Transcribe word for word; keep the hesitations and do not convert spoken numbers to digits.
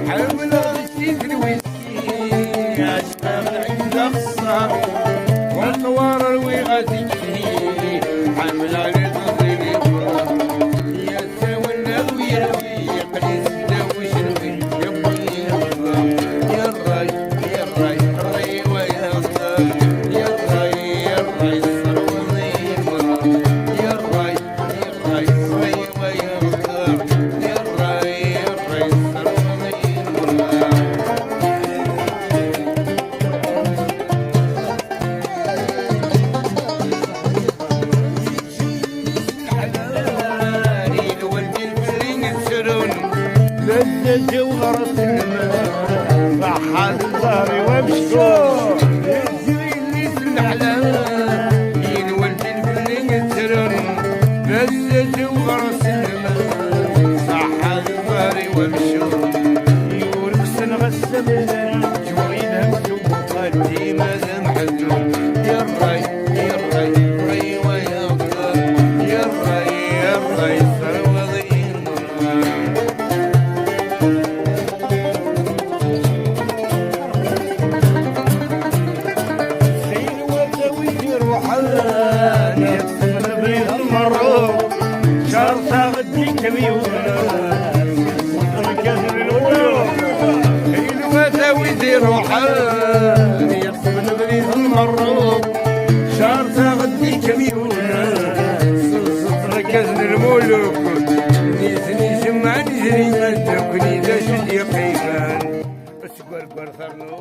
Ḥemmleɣ di sin d lwisi, ɛecqeɣ lɛid d axeṣṣar, wanwar rwiɣ ad ikki, ḥemmleɣ les autres les autres, yasawen ad wi-, yerwi, yeqqel-it ddaw ujenwi, yewwi-yi lexbar, yerray, yerray, rray wa yerray, yerray, yerray, sserweḍ-iyi merra, yerray. Lezzaǧ-iw ɣer-s lmal, ṣaḥḥa d zzher-iw amectur. Yelli-s n leḥlal, yenwel-d fell-i yettrun, lezzaǧ-iw ɣer-s lmal, ṣaḥḥa d zzher-iw amectur. Yurek-sen ɣas amellal, ǧwar yelhan s ubuqal, dima d amḥellul. Yerray, yerray, yerray wa yeɣɣar, yerray, yerray, sserwaḍ-iyi. Xilwat a wid iruḥen, yeṭṭfen abrid n Merruk, ǧartaɣ-d ikamyunen, lkaz n lmuluk. Xilwat a wid iruḥen, yeṭṭfen abrid n Merruk, ǧartaɣ-d ikamyunen, lkaz n lmuluk. Nitni jemɛen idrimen, nekkni d acu d-yeqqimen. Sgerger ternu.